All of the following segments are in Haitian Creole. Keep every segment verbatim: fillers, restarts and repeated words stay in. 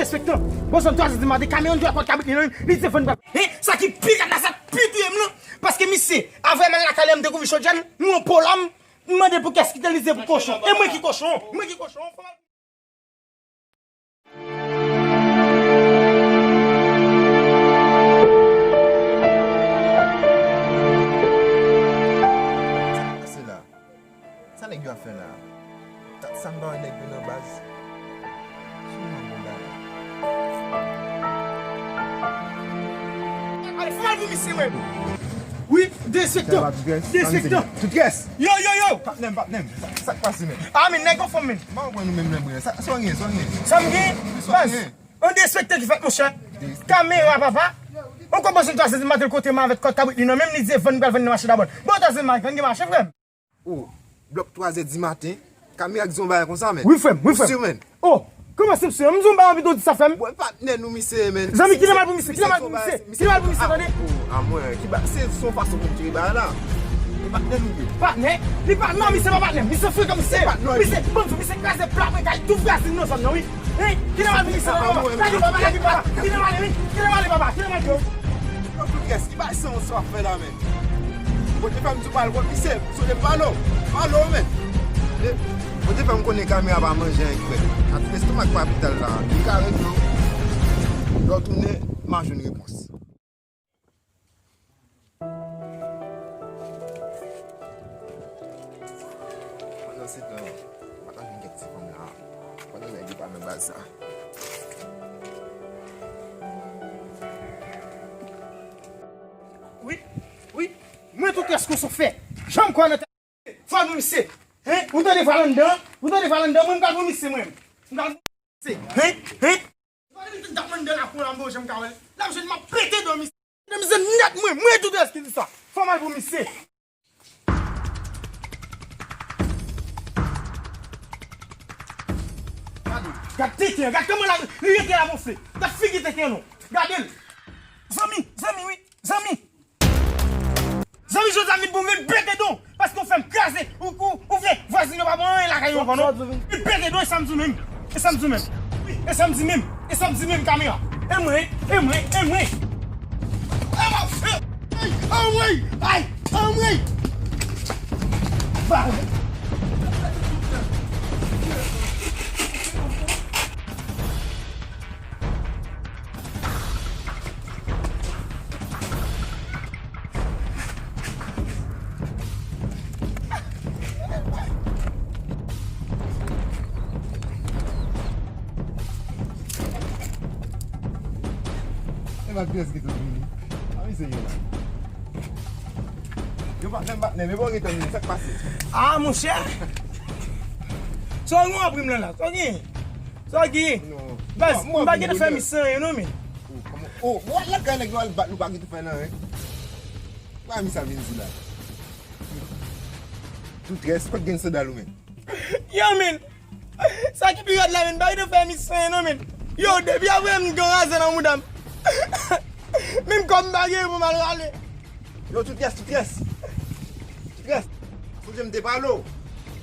Enspektè, bon, sèl twazè di maten, Kameran jwe ak kòd kabrit li nan men, li di se fò n pral. Hein, sa ki pi rat la, sa k pi touye m nan, paske misye, avè m al lakay li an, m dekouvri chodyè l, m wè yon po la, m mande pou kiyès ki te l, li di se pou kochon. E mwen ki kochon? Mwen ki kochon? Sa nèg yo ap fè la? Sa m pa wè nèg yo nan baz. Sou nan bon bagay. Al fè mal pou misye, mwen. Wi, dezenfektan. Dezenfektan. Tout kès. Yo, yo, yo. Patnè m, patnè m. Sa, sa k pase, men? Ah, men nèg anfòm, men. M pa konprann nou menm, menm, sa, sa w gen, sa w gen? Sa m gen? Wi, sa w gen? Yon dezenfektan ki fèt, monchè. Kamera, papa. On kòmanse yon twazè di maten kote m avèk kòd kabrit li nan men m, li di vann, pral vann nan mache dabòn. Bon, twazè di maten, gen mache, frè m. Oh, blòk twazè di maten, Kamera k di yon bagay konsa, men. Wi, frè m, wi, frè m. Ou si, men? Oh, kòman se, m si? M di yon bagay anpi tou di sa, frè m. Mwen patnè nou, misye, men. Zanmi, ki nan mal pou misye? Ki nan mal pou misye? Ki nan mal pou misye, tande? Ah, mwen, ki ba, se, se yon fason pou m tire bagay la. E patnè nou ye. Patnè? Li pa, non, misye pa patnè. Misye frekan, misye. Misye, bon, misye kraze plat, men kay tou frasin nan zòn nan, wi. Hein? Ki nan mal pou misye, papa? Lage, papa, lage, papa. Ki nan mal, wi. Ki nan mal, papa? Ki nan mal, yo? Yo, tout kès, ki bagay san sa w ap fè la, men? Bon, te fè m di w pale kont misye, sonje m pale w. Pale w, men. E, bon, te fè m konnen Kamera pa manje anyen, frè. Ak estomak pa lopital la, li ka regle w. Lè w tounen, m a jwenn repons. Pandan se tan, m ap jwenn kèk ti fanm la. Pandan nèg yo pa nan baz sa. Wi, wi. Mwen tou kès kochon fè. Janm kwè nan tèt. Fò nou misye. Hein? Ou tande vwa l anndan? Ou tande vwa l anndan? Mwen m pral pou misye mwen. M pral pou misye. Hein? Hein? Gade misye t ap mande la pou la, m pa janm ka wè l. L ap jwenn m ap pete do misye. Mezanmi, nèt mwen, mwen tou kès ki di sa. Fò m al pou misye. Gade, gade tenten, gade kòman la, li rete la gonfle. Gade figi tenten non. Gade l. Zanmi, zanmi, wi, zanmi. Zanmi, jodi a m vin pou m vin pete don, paske w fè m kraze, ou, ou, ou fè vwazin yo pa bon anyen lakay yo ankò non. Vin pete don, e sa m di w menm. E sa m di w menm. E sa m di menm. E sa m di menm, Kamera. E mwen, e mwen, e mwen. Ay, anmwey, ay, anmwey. Ba. E pa pyès ki tou vini. A wi, se yo la. Yo patnè m, patnè m, e bon, gentan vini, sa k pase? Ah, monchè! Sa w gen w ap ri m lan la? Sa w gen? Sa w gen? Non. Baz, m pa gentan fè misye anyen non, men. Oh, kòman? Oh, w al lakay nèg yo al bat, nou pa gentan fè nan, hein? Sa misye ap vin di la? Tout rès, pa t gen sandal ou menm? Yo, men. Sa ki pi rèd la, men, pa gentan fè misye anyen non, men. Yo, depi apre m gen razè nan mouda m. Menm kòb m pa gen pou m al rale. Yo, tout rès, tout rès. Tout rès. Sonje m te pale w.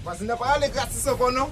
Vwazin nan pa rale gratis ankò non.